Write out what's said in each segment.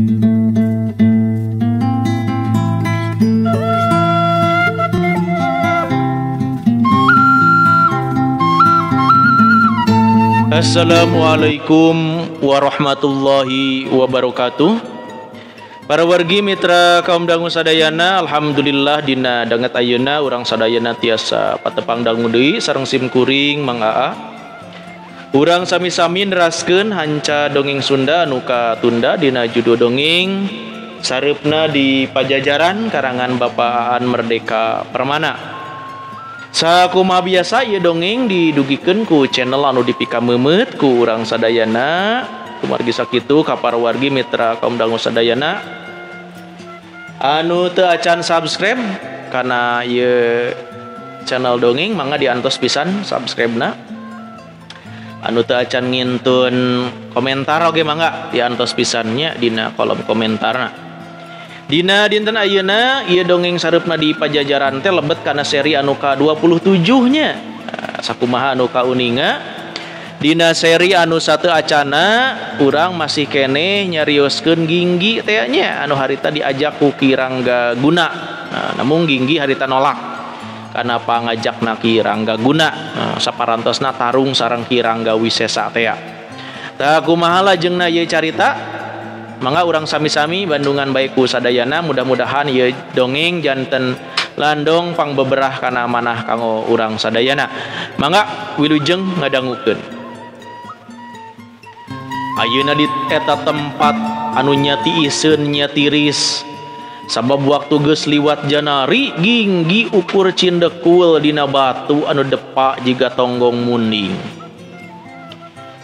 Assalamualaikum warahmatullahi wabarakatuh. Para wargi mitra kaum dangu sadayana, alhamdulillah dina danget ayeuna urang sadayana tiasa patepang dangu deui sareng sim kuring Mang Aa. Urang sami-sami neraskeun hanca dongeng Sunda anu katunda dina judul dongeng Sareupna di Pajajaran karangan Bapak Aan Merdeka Permana. Sakumaha biasa ieu dongeng didugikeun ku channel anu dipikameumeuet ku urang sadayana. Kumargi sakitu ka para wargi mitra kaum dangu sadayana anu teu acan subscribe kana ieu channel dongeng mangga diantos pisan subscribe-na. Anu teu acan ngintun komentar oge mangga diantos pisan nya dina kolom komentarna. Dina dinten ayeuna ieu dongeng Sareupna di Pajajaran teh lebet kana seri anu ka-27 nya. Sakumaha anu kauninga dina seri anu sateu acana urang masih keneh nyarioskeun Ginggi teh nya anu harita diajak ku Ki Rangga Guna. Nah, namun Ginggi harita nolak kana pangajakna Ki Rangga Guna. Nah, saparantosna tarung sareng Ki Rangga Wisesa teh. Tah kumaha lajengna ieu carita? Mangga urang sami-sami bandungan bae ku sadayana, mudah-mudahan ieu dongeng janten landong pangbeberah kana manah kanggo urang sadayana. Mangga wilujeng ngadangukeun. Ayeuna di eta tempat anu nya tiiseun nya tiris. Sabab waktu geus liwat janari Ginggi ukur cindekul dina batu anu depa jiga tonggong munding.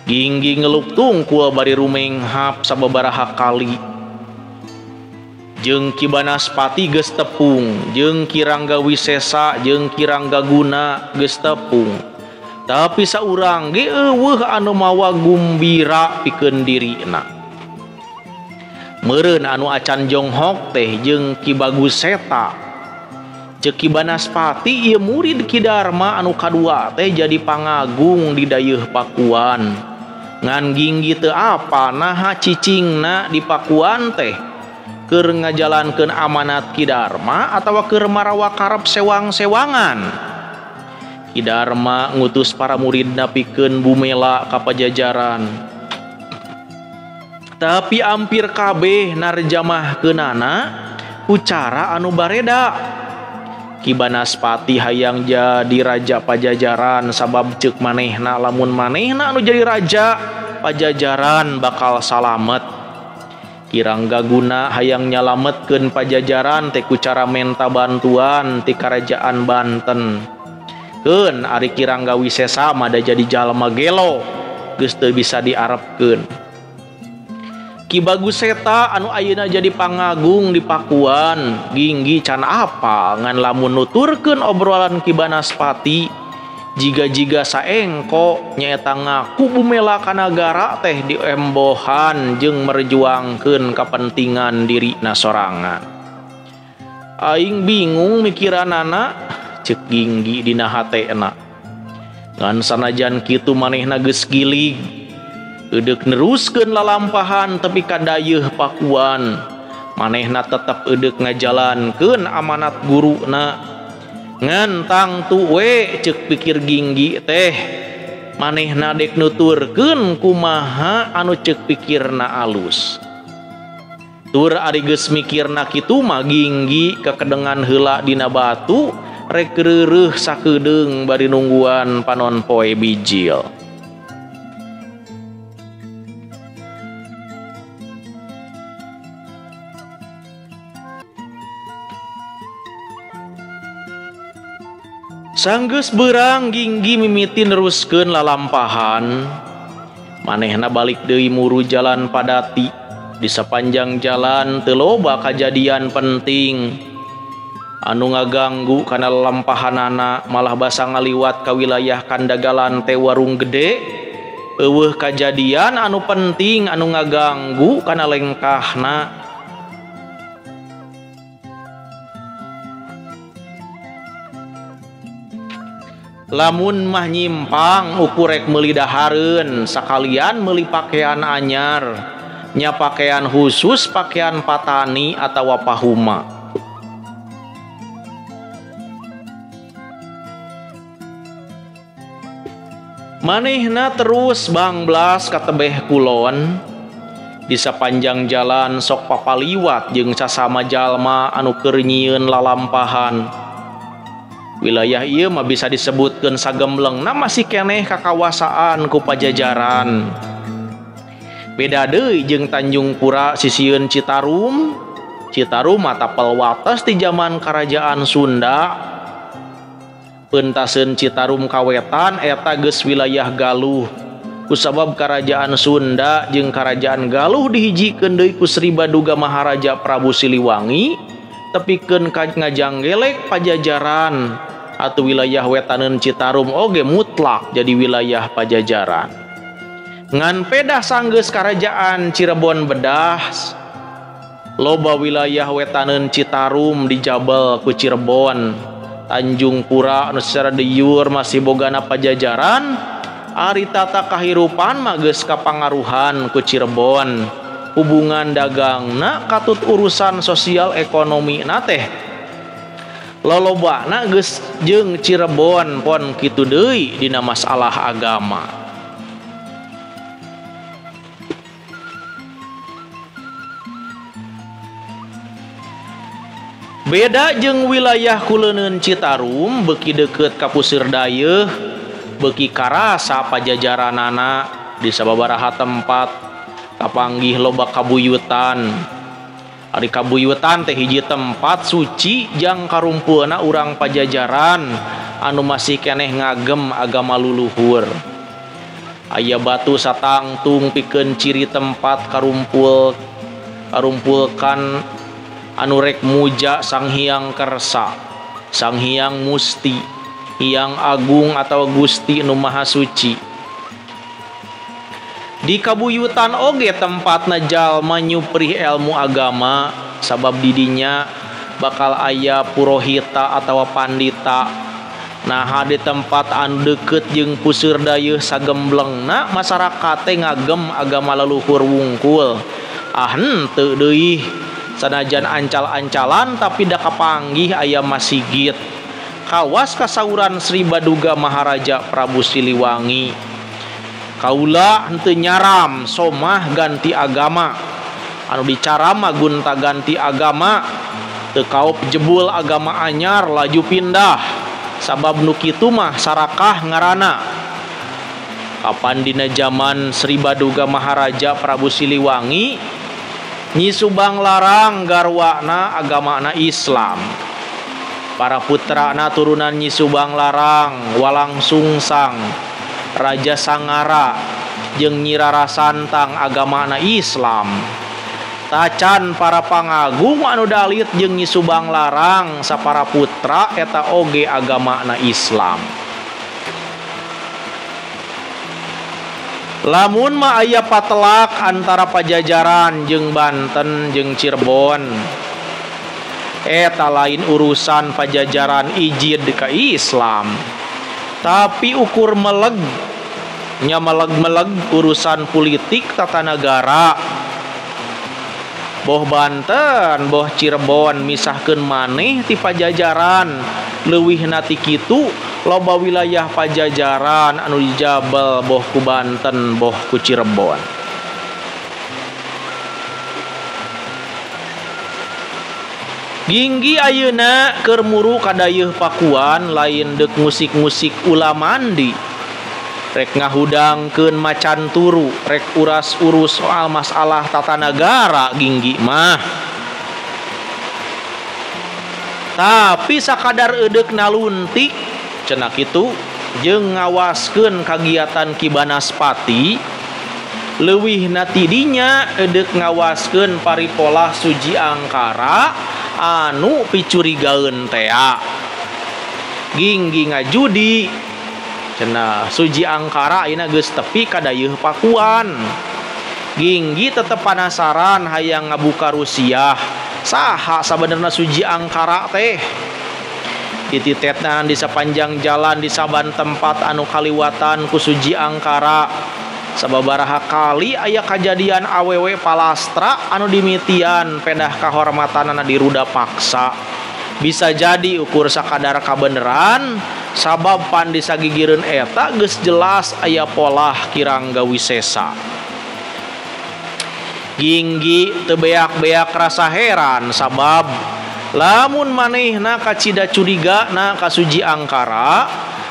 Ginggi ngeluk tungkul bari rumenghap sababaraha kali. Jeung Ki Banaspati geus tepung, jeung Ki Rangga Wisesa, jeung Ki Rangga Guna geus tepung. Tapi saurang ge eueuh anu mawa gumbira pikeun dirina. Meureun anu acan jonghok teh jeung Ki Bagus Seta. Ceuk Ki Banaspati ieu murid Ki Darma anu kadua teh jadi pangagung di dayeuh Pakuan. Ngan Ginggi teu apa naha cicingna di Pakuan teh keur ngajalankeun amanat Ki Darma atawa keur marawa karep sewang-sewangan. Ki Darma ngutus para muridna pikeun bumela ka Pajajaran. Tapi ampir kabeh narjamahkeunana ku cara anu bareda. Ki Banaspati hayang jadi raja Pajajaran sabab ceuk manehna lamun manehna anu jadi raja Pajajaran bakal salamet. Ki Rangga Guna hayang nyalametkeun Pajajaran teh ku cara menta bantuan ti karajaan Banten. Keun ari Ki Rangga Wisesa mah da jadi jalma gelo geus teu bisa diarepkeun. Ki Bagus Seta anu ayeuna jadi pangagung di Pakuan, Ginggi can apa ngan lamun nuturkeun obrolan Ki Banaspati jiga-jiga saengko nyaeta ngaku bumela ka nagara teh diembohan jeung merjuangkeun kapentingan dirina sorangan. Aing bingung mikiranana ceuk Ginggi dina hatena. Ngan sanajan kitu manehna geus gilig eudek neruskeun lalampahan tepi ka dayeuh Pakuan. Manehna tetep eudek ngajalankeun amanat guruna. Ngan tangtu we ceuk pikir Ginggi teh manehna dek nuturkeun kumaha anu ceuk pikirna alus. Tur ari geus mikirna kitu mah Ginggi kekedengan heula dina batu rek reureuh sakedeung bari nungguan panon poe bijil. Sanggeus beurang Ginggi mimiti neruskeun lalampahan. Manehna balik deui muru jalan padati. Di sepanjang jalan teu loba kajadian penting anu ngaganggu kana lalampahanana, malah basa ngaliwat ka wilayah Kandagalan teh warung gede. Eueuh kajadian anu penting anu ngaganggu kana lengkahna. Lamun mah nyimpang ukur rek meuli dahareun sakalian meuli pakaian anyar. Nya pakaian khusus pakaian patani atawa pahuma. Manehna terus bangblas ka tebeh kulon. Di sapanjang jalan sok papaliwat jeung sasama jalma anu keur nyieun lalampahan. Wilayah ieu mah bisa disebutkeun sagemblengna masih keneh kakawasaan ku Pajajaran. Beda deui jeung Tanjung Pura sisieun Citarum. Citarum mah tapel wates di zaman Karajaan Sunda. Peuntaseun Citarum kawetan eta geus wilayah Galuh. Kusabab Karajaan Sunda jeung Karajaan Galuh dihijikeun deui ku Sri Baduga Maharaja Prabu Siliwangi tepikeun ka ngajanggelek Pajajaran atau wilayah wetaneun Citarum oge mutlak jadi wilayah Pajajaran. Ngan pedah sanggeus Karajaan Cirebon bedah, loba wilayah wetaneun Citarum dijabel ku Cirebon. Tanjung Pura anu secara de jure masih bogana Pajajaran, ari tata kahirupan mah geus kapangaruhan ku Cirebon. Hubungan dagangna katut urusan sosial ekonomi na teh lolobana geus jeung Cirebon pon kitu deui dina masalah agama. Beda jeung wilayah kuleuneun Citarum beuki deukeut ka Pusir Dayeuh beuki karasa pajajaranana di sababaraha tempat kapanggih loba kabuyutan. Ari kabuyutan teh hiji tempat suci jang karumpulna urang Pajajaran anu masih keneh ngagem agama luluhur. Aya batu satangtung pikeun ciri tempat karumpulkan anu rek muja Sang Hyang Kersa, Sang Hyang Musti, Hyang Agung atau Gusti nu Maha Suci. Di kabuyutan oge tempatna jalma nyuprih ilmu agama, sabab didinya bakal aya purohita atawa pandita. Nah di tempat anu deukeut jeung Puseur Dayeuh sagemblengna masyarakat teh ngagem agama leluhur wungkul. Ah henteu deui sanajan ancal-ancalan tapi da kapanggih aya masigit. Kawas kasauran Sri Baduga Maharaja Prabu Siliwangi. Kaula henteu nyaram somah ganti agama. Anu dicarama gunta ganti agama, teu kaop jebul agama anyar laju pindah. Sabab nu kitu mah sarakah ngaranna. Kapan dina zaman Sri Baduga Maharaja Prabu Siliwangi, Nyi Subang Larang garwana agamana Islam. Para putrana turunan Nyi Subang Larang, Walang Sungsang, Raja Sangara, jeung Nyi Rara Santang agamana Islam. Tacan para pangagung anu dalit jeung Nyi Subang Larang sapara putra eta oge agamana Islam. Lamun mah aya patelak antara Pajajaran jeung Banten jeung Cirebon, eta lain urusan Pajajaran ijid ka Islam, tapi ukur meleg nya meleg-meleg urusan politik tata negara. Boh Banten boh Cirebon misahkeun maneh ti Pajajaran, leuwihna ti kitu loba wilayah Pajajaran anu dijabel boh ku Banten boh ku Cirebon. Ginggi ayeuna keur muru ka dayeuh Pakuan lain deuk musik-musik ulamandi, rek ngahudangkeun macan turu, rek uras-urus soal masalah tata nagara Ginggi mah. Tapi sakadar eudek naluntik cenah kitu jeung ngawaskeun kagiatan Ki Banaspati, leuwihna ti dinya eudek ngawaskeun paripolah Suji Angkara anu picurigaeun tea. Ginggi ngajudi cenah Suji Angkara ayeuna geus tepi ka dayeuh Pakuan. Ginggi tetep panasaran hayang ngabuka Rusiah. Saha sabenerna Suji Angkara teh? Dititetnan di sepanjang jalan di saban tempat anu kaliwatan ku Suji Angkara. Sababaraha kali aya kajadian awewe palastra anu dimitian pedah kahormatanana diruda paksa. Bisa jadi ukur sakadar kabeneran sabab pan disagigireun eta geus jelas aya polah Kirangga Wisesa. Ginggi teu beak-beak rasa heran sabab lamun manehna kacida curiga na ka Suji Angkara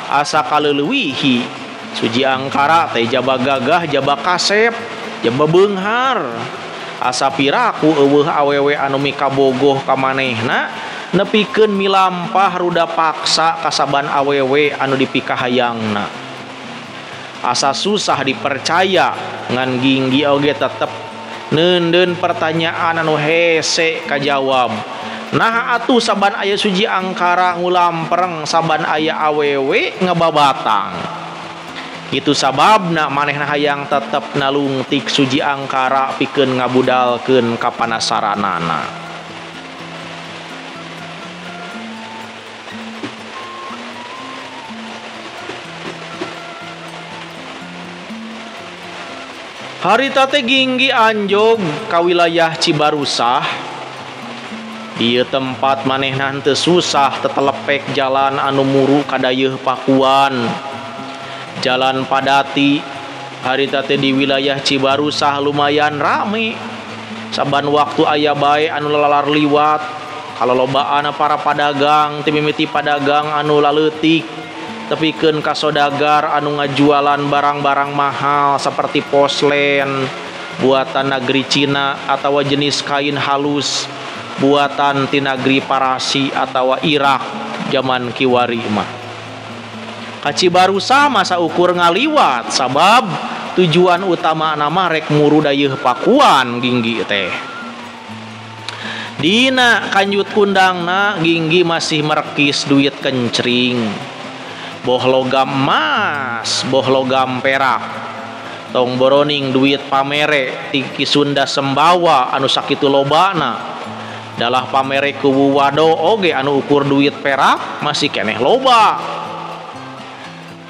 asa kaleuwihi. Suji Angkara teh jaba gagah, jaba kasep, jaba beunghar. Asa piraku eueuh awewe anu mikabogoh ka manehna nepikeun milampah ruda paksa kasaban awewe anu dipikahayangna. Asa susah dipercaya ngan Ginggi oge tetep neundeun pertanyaan anu hese kajawab. Nah atuh saban aya Suji Angkara ngulampreng saban aya awewe ngebabatang. Kitu sababna manehna hayang tetep nalungtik Suji Angkara pikeun ngabudalkeun kapanasaranana. Harita teh Ginggi anjog ka wilayah Cibarusah. Dieu tempat manehna henteu susah tetelepek jalan anu muru ka dayeuh Pakuan. Jalan Padati harita teh di wilayah Cibarusah lumayan rame. Saban waktu aya bae anu lalar liwat. Kalolobaan para padagang ti mimiti padagang anu laleutik tepikeun ka sodagar anu ngajualan barang-barang mahal seperti poslen buatan negeri Cina atawa jenis kain halus buatan ti negeri Parasi atawa Irak zaman kiwari mah. Ka Cibarusah masa ukur ngaliwat sabab tujuan utama nama rek muru dayeuh Pakuan Ginggi teh. Dina kanjut kundangna Ginggi masih merekis duit kencring. Boh logam emas, boh logam perak. Tong boroning duit pamere ti Ki Sunda Sembawa anu sakitu lobana. Dalah pamere kuwu wado oge anu ukur duit perak masih keneh loba.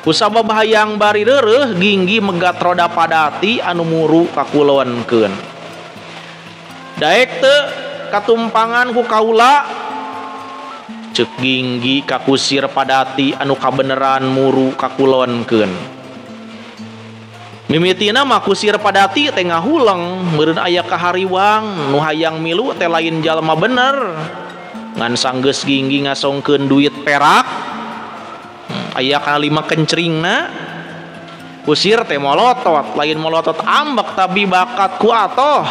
Kusabab hayang bari reureuh Ginggi megat roda Padati anu muru kakulonkeun. Daek teu katumpangan ku kaula ceuk Ginggi kakusir Padati anu kabeneran muru kakulonkeun. Mimitina mah kusir Padati teh ngahuleng meureun aya kahariwang nu hayang milu teh lain jalma bener. Ngan sanggeus Ginggi ngasongkeun duit perak aya kana lima kencringna kusir teh molotot lain molotot ambek tapi bakat ku atoh.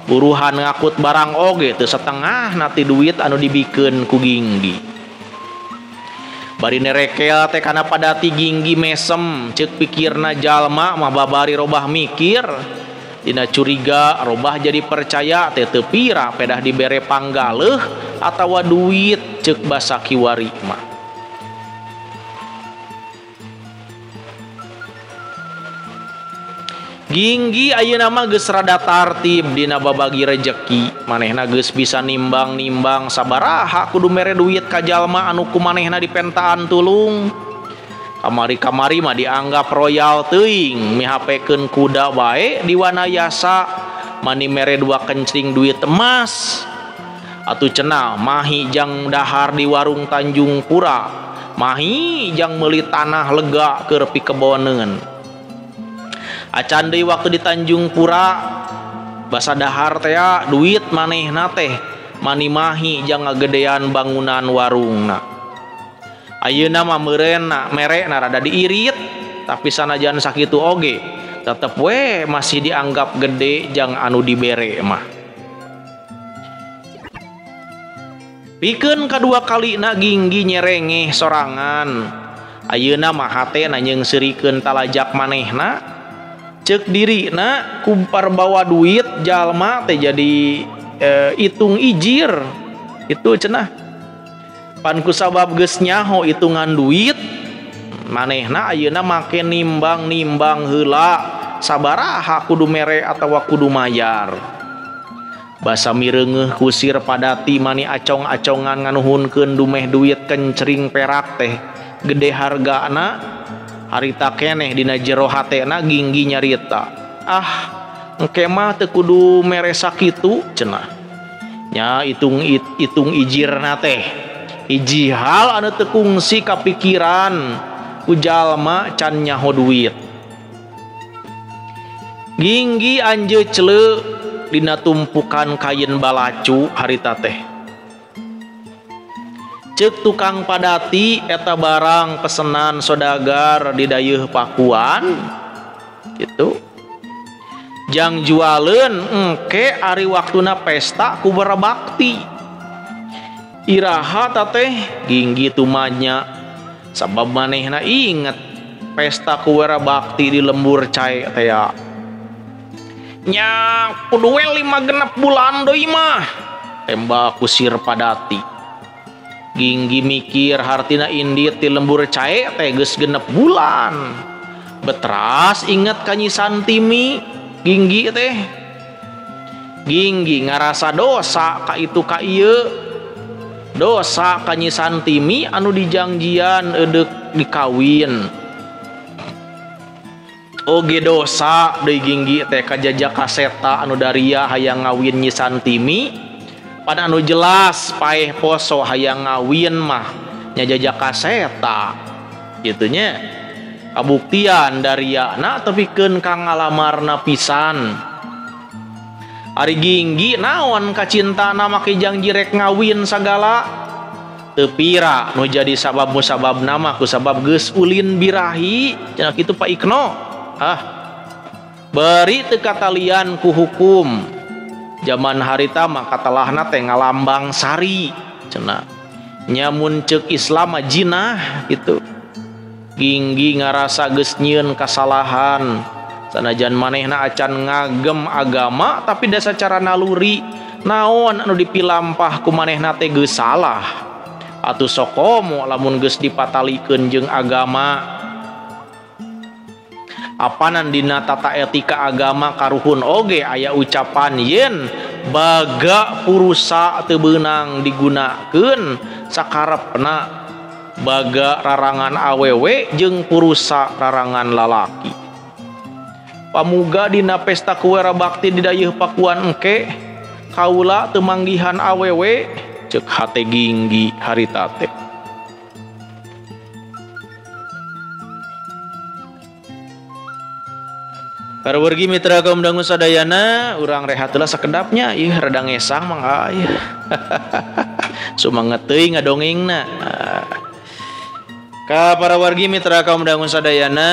Buruhan ngakut barang oge teu setengah nati duit anu dibikeun ku Ginggi. Bari nerekel teh kana Padati Ginggi mesem ceuk pikirna jalma mah babari robah mikir. Dina curiga robah jadi percaya teh teu pira pedah dibere panggaleuh atawa duit ceuk basa kiwari mah. Ginggi ayeuna mah geus rada tartib dina babagi rejeki. Manehna geus bisa nimbang-nimbang sabaraha kudu mere duit ka jalma anu ku manehna dipentaan tulung. Kamari-kamari mah dianggap royal teuing, mihapekeun kuda bae di Wanayasa mani mere dua kencing duit emas. Atuh cenah mahi jang dahar di warung Tanjung Pura, mahi jang meuli tanah lega keur pikeboneun. Acan deui waktu di Tanjung Pura basa dahar teh duit manehna teh mani mahi jang ngagedean bangunan warungna. Ayeuna mah meureunna merena rada diirit tapi sanajan sakitu oge tetep we masih dianggap gede jang anu dibere mah. Pikeun kadua kalina Ginggi nyerengeh sorangan. Ayeuna mah hatena nyeungseurikeun talajak manehna. Ceuk dirina kumpar bawa duit jalma teh jadi hitung ijir itu cenah. Pan kusabab geus nyaho hitungan duit manehna ayeuna make nimbang-nimbang heula sabaraha kudu mere atawa kudu mayar. Basa mireungeuh kusir Padati mani acong-acongan nganuhunkeun dumeh duit kencring perak teh gede hargana. Harita keneh dina jero hatena Ginggi nyarita. Ah, engke mah teu kudu mere sakitu cenah. Nya hitung ijirna teh. Hiji hal anu teu kungsi kapikiran ku jalma can nyaho duit. Ginggi anjeu cele dina tumpukan kain balacu harita teh. Ceuk tukang padati eta barang pesenan sodagar di dayeuh Pakuan gitu. Jang jualeun engke ari waktuna pesta ku berbakti. Iraha teh Ginggi tumanya sabab manehna inget pesta ku bakti di lembur cae teh ya. Nya kudu we 5 genep bulan deui mah tembak kusir padati. Ginggi mikir hartina indit di lembur cae teh geus genep bulan. Betras inget ka Nyi Santimi Ginggi teh. Ginggi ngarasa dosa ka itu ka ieu. Dosa ka Nyi Santimi anu dijangjian eudek dikawin. Oge dosa deui Ginggi teh ka jajak kaseta anu daria hayang ngawin Nyi Santimi. Pada anu jelas paeh poso hayang ngawin mah nya jajak kaseta gitu nya. Kabuktian dariana tepikeun ka ngalamarna pisan. Ari Ginggi naon kacintana make janji rek ngawin sagala. Teu pira nu jadi sabab musabab nama ku sabab geus ulin birahi cenah kitu Pak Ikno. Ah, bari teu katalian ku hukum. Jaman harita mah katelahna teh ngalambang sari cenah. Nya mun ceuk Islam mah jinah gitu. Ginggi ngarasa geus nyieun kasalahan. Sanajan manehna acan ngagem agama tapi da sacara naluri naon anu dipilampah ku manehna teh geus salah. Atuh sokomo lamun geus dipatalikeun jeung agama. Apanan dina tata etika agama karuhun oge aya ucapan yen baga purusa teu beunang digunakeun sakarepna baga rarangan awewe jeung purusa rarangan lalaki. Pamuga dina pesta kuwera bakti di dayeuh Pakuan engke kaula teu manggihan awewe ceuk hate Ginggi harita teh. Para wargi mitra kaum dangu sadayana, urang rehat heula sakedapnya, ih rada ngesang mang aya. Sumanget teuing ngadongengna. Ka para wargi mitra kaum dangu sadayana,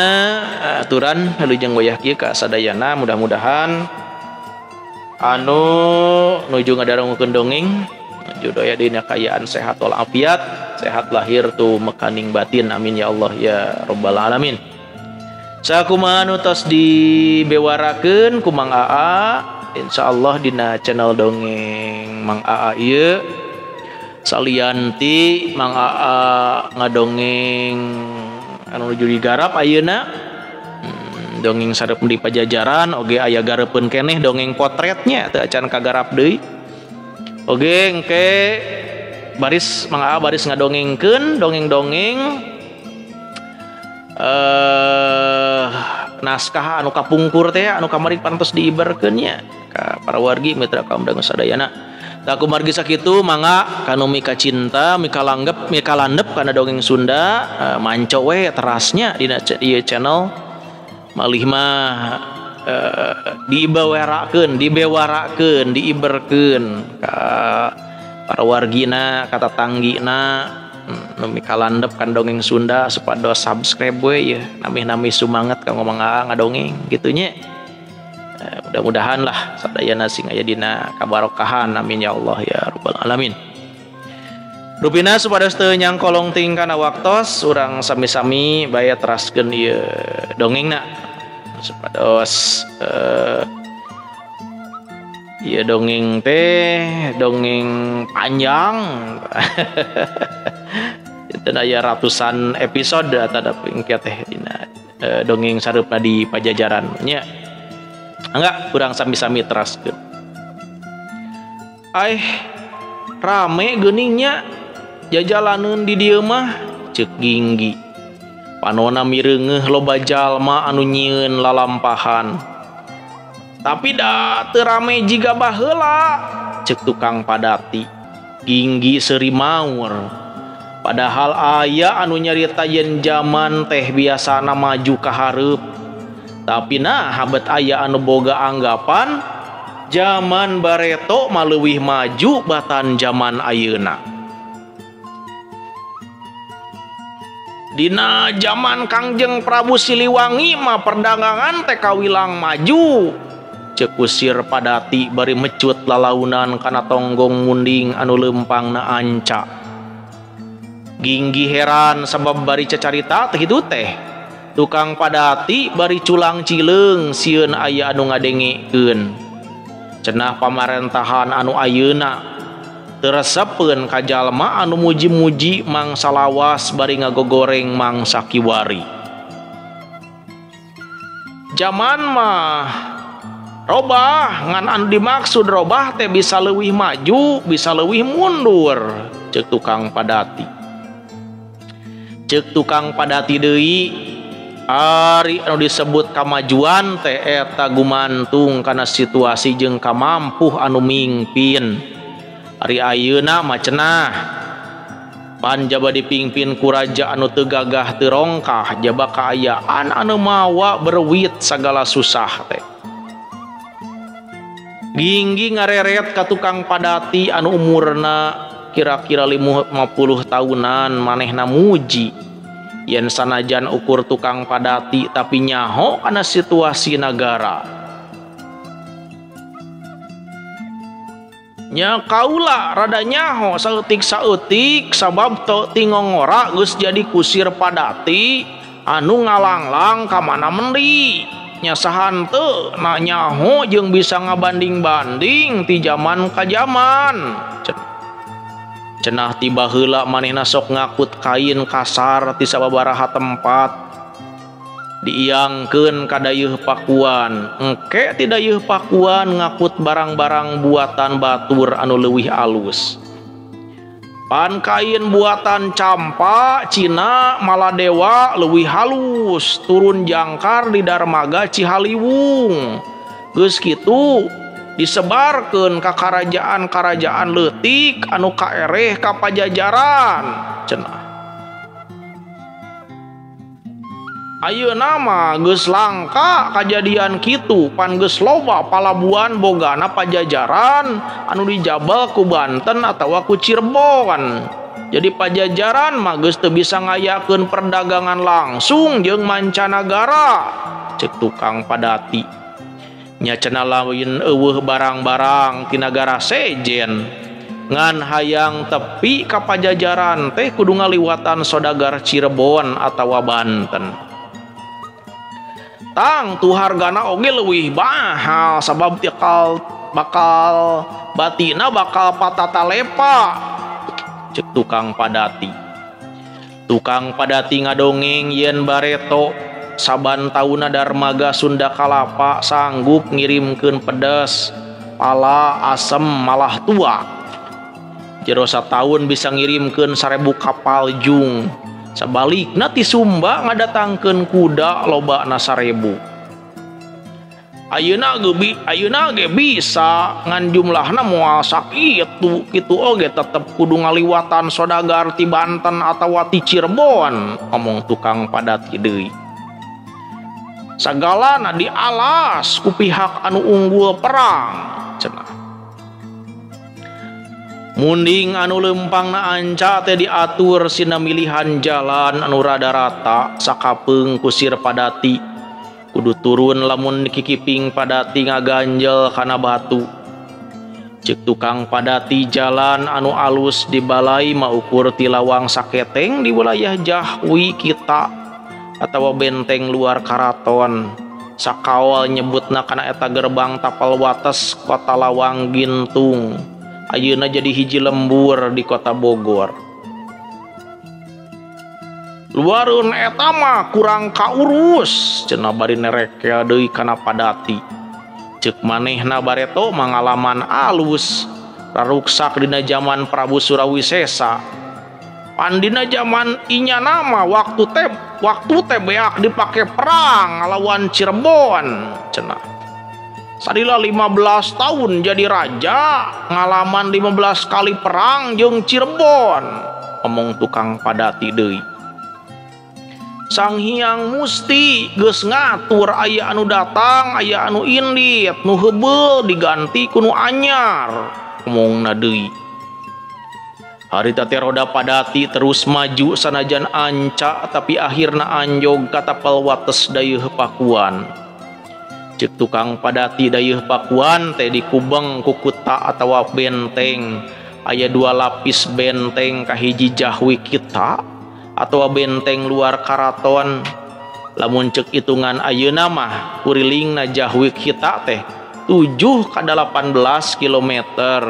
aturan wilujeng wayah kieu ka sadayana mudah-mudahan anu nuju ngadarungukeun dongeng nuju daya dina kaayaan sehat walafiat, sehat lahir tu mekaning batin, amin ya Allah ya rabbal alamin. Sakumaha nu tos dibewarakeun ku Mang Aa, insyaallah dina channel dongeng Mang Aa ieu salianti Mang Aa ngadongeng anu nuju digarap ayeuna, dongeng sarep di Pajajaran oge aya garepeun keneh dongeng potretnya teu acan kagarap deui. Oge engke baris Mang Aa baris ngadongengkeun dongeng-dongeng naskah anu kapungkur teh anu kamari pantos diibarkeun nya ka para wargi mitra kaum dangu sadayana. Tah kumargi sakitu mangga kanu mika cinta mika langgep mika landep kana dongeng Sunda manco we terasnya dina ieu channel malih mah dibewarakeun dibewarakeun diiberkeun ka para wargina ka tatanggina nu mikalandep kan dongeng Sunda supados subscribe we ya nami-nami sumanget kanggo Mang Aa ngadongeng gitu nya. Mudah-mudahan lah sadayana sing aya dina kabarokahan, amin ya Allah ya rabbal alamin. Rupina supados teu nyangkolong ting kana waktos urang sami-sami bae teraskeun ieu dongengna supados ieu dongeng teh dongeng panjang. Itu aya ratusan episode atau engke teh dina dongeng sareupna di Pajajaran nya. Enggak kurang sami-sami teraskeun. Aih rame geuningnya jajalaneun di dieu mah ceuk Ginggi. Panona mireungeuh loba jalma anu nyieun lalampahan. Tapi da teu rame jiga baheula, ceuk tukang padati. Ginggi seuri maur. Padahal aya anu nyarita yen jaman teh biasana maju ka hareup. Tapi nah habet aya anu boga anggapan jaman bareto mah leuwih maju batan jaman ayeuna. Dina jaman Kangjeng Prabu Siliwangi mah perdagangan teh kawilang maju. Ceuk kusir padati bari mecut lalaunan kana tonggong munding anu leumpangna anca. Ginggi heran sabab bari cacarita teh kitu teh. Tukang padati bari culang cileung sieun aya anu ngadengekeun. Cenah pamarentahan anu ayeuna teu resepeun ka jalma anu muji-muji mangsa lawas bari ngagogoreng mangsa kiwari. Jaman mah robah, ngan anu dimaksud robah teh bisa leuwih maju, bisa leuwih mundur, ceuk tukang padati. Ceuk tukang padati deui, ari anu disebut kamajuan teh eta gumantung kana situasi jeung kamampuh anu mingpin. Ari ayeuna mah cenah pan jaba dipingpin ku raja anu teu gagah teu rongkah, jaba kaayaan anu mawa berwit sagala susah teh. Ginggi ngareret ka tukang padati anu umurna kira-kira 50 tahunan, manehna muji yen sanajan ukur tukang padati tapi nyaho kana situasi nagara. Nya kaula rada nyaho saeutik-saeutik sabab teu tingongora geus jadi kusir padati anu ngalanglang ka mana mendi. Nya sahan teu na nyaho jeung bisa ngabanding-banding ti jaman ka jaman. Cenah ti baheula manehna sok ngakut kain kasar ti sababaraha tempat diiangkeun ka dayeuh Pakuan. Engke ti dayeuh Pakuan ngakut barang-barang buatan batur anu leuwih alus. Pan kain buatan Campa, Cina, Maladewa leuwih halus, turun jangkar di Darmaga Cihaliwung. Geus kitu disebarkeun ka karajaan-karajaan leutik anu kaereh ka Pajajaran. Cenah ayeuna mah geus langka kajadian kitu, pan geus loba palabuhan bogana Pajajaran anu dijabel ku Banten atawa ku Cirebon. Jadi Pajajaran mah geus teu bisa ngayakeun perdagangan langsung jeung mancanagara, ceuk tukang padati. Nya cenah lain eueuh barang-barang ti nagara sejen, ngan hayang tepi ka Pajajaran teh kudu ngaliwatan sodagar Cirebon atawa Banten. Tang tu hargana oge leuwih mahal sabab tikal bakal batina bakal patatalepa, ceuk tukang padati. Tukang padati ngadongeng yen bareto saban tauna Darmaga Sunda Kalapa sanggup ngirimkeun pedes, pala, asem malah tua. Jero sataun bisa ngirimkeun 1000 kapal jung. Sabalikna ti Sumba ngadatangkeun kuda lobana 1000. Ayeuna ge bisa ngan jumlahna moal sakitu kitu oge tetep kudu ngaliwatan sodagar ti Banten atawa ti Cirebon, omong tukang padati deui. Sagalana dialas ku pihak anu unggul perang, cenah. Munding anu leumpangna anca teh diatur sina milihan jalan anu rada rata sakapeung kusir padati. Kudu turun lamun kikiping padati ngaganjel kana batu. Ceuk tukang padati jalan anu alus dibalai mah ukur ti lawang saketeng di wilayah Jahwi kita atawa benteng luar karaton. Sakawal nyebutna kana eta gerbang tapal wates kota Lawang Gintung. Ayeuna jadi hiji lembur di kota Bogor. Luareun eta mah kurang kaurus, cenah bari nerekel deui kana padati. Ceuk manehna bareto mangalaman alus, raruksak dina jaman Prabu Surawisesa. Pandina zaman inya nama waktu teh beak dipake perang ngalawan Cirebon cenah. Sadila 15 tahun jadi raja, ngalaman 15 kali perang jeung Cirebon. Omong tukang padati deui. Sang Hyang Musti geus ngatur aya anu datang, aya anu indit, nu heubeul diganti ku nu anyar. Omongna deui. Harita teh roda padati terus maju sanajan anca tapi akhirna anjog ka tapel wates dayeuh Pakuan. Ceuk tukang padati dayeuh Pakuan teh dikubeng ku kuta atawa benteng. Aya 2 lapis benteng kahiji jahwi kita atawa benteng luar karaton. Lamun ceuk hitungan ayeuna mah kurilingna jahwi kita teh 7 ka 18 kilometer.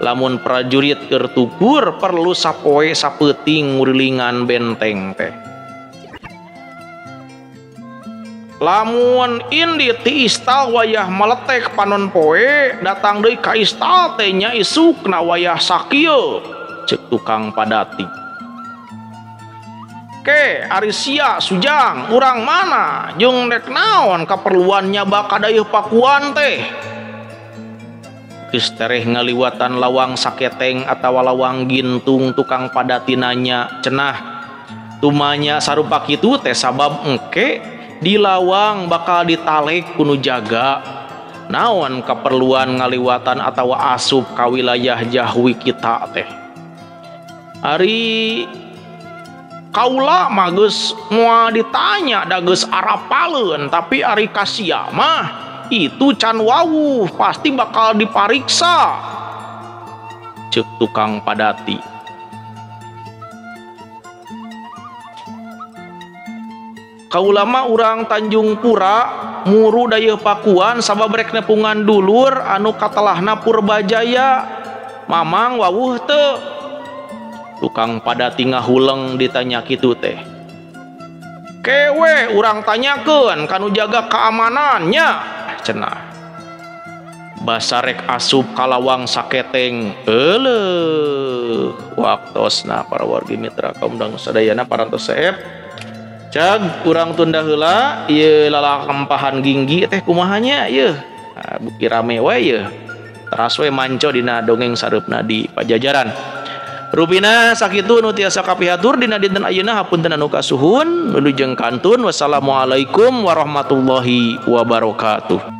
Lamun prajurit keur tukur perlu sapoe sapeuting ngurilingan benteng teh. Lamun indit ti istal wayah meletek panon poe datang deui ka istal teh nya isukna wayah sakieu ceuk tukang padati. Ke ari sia Sujang urang mana jeung rek naon kaperluannya baka dayeuh Pakuan teh. Geus tereh ngaliwatan lawang saketeng atawa lawang gintung tukang padati nanya cenah tumanya sarupa kitu teh sabab engke di lawang bakal ditalek ku nu jaga. Naon kaperluan ngaliwatan atawa asup ka wilayah jahwi kita teh. Ari kaula mah geus moal ditanya da geus arapaleun tapi ari ka sia mah itu can wawuh pasti bakal dipariksa ceuk tukang padati. Kaula mah urang Tanjung Pura muru dayeuh Pakuan sabab rek nepungan dulur anu katelahna Purbajaya. Mamang wawuh teu? Tukang padati ngahuleng ditanya kitu teh. Kewe urang tanyakeun kanu jaga keamanannya cenah. Basarek asup kalawang saketeng euleuh waktosna para wargi mitra kaum dang sadayana parantos seep. Cag urang tunda heula ieu lalampahan ginggi teh kumahanya ieu. Nah, buki rame we ieu. Teras we manco dina dongeng sareupna di Pajajaran. Rupina sakitu nu tiasa kapihatur dina dinten ayeuna hapunten anu kasuhun wilujeng kantun. Wassalamualaikum warahmatullahi wabarakatuh.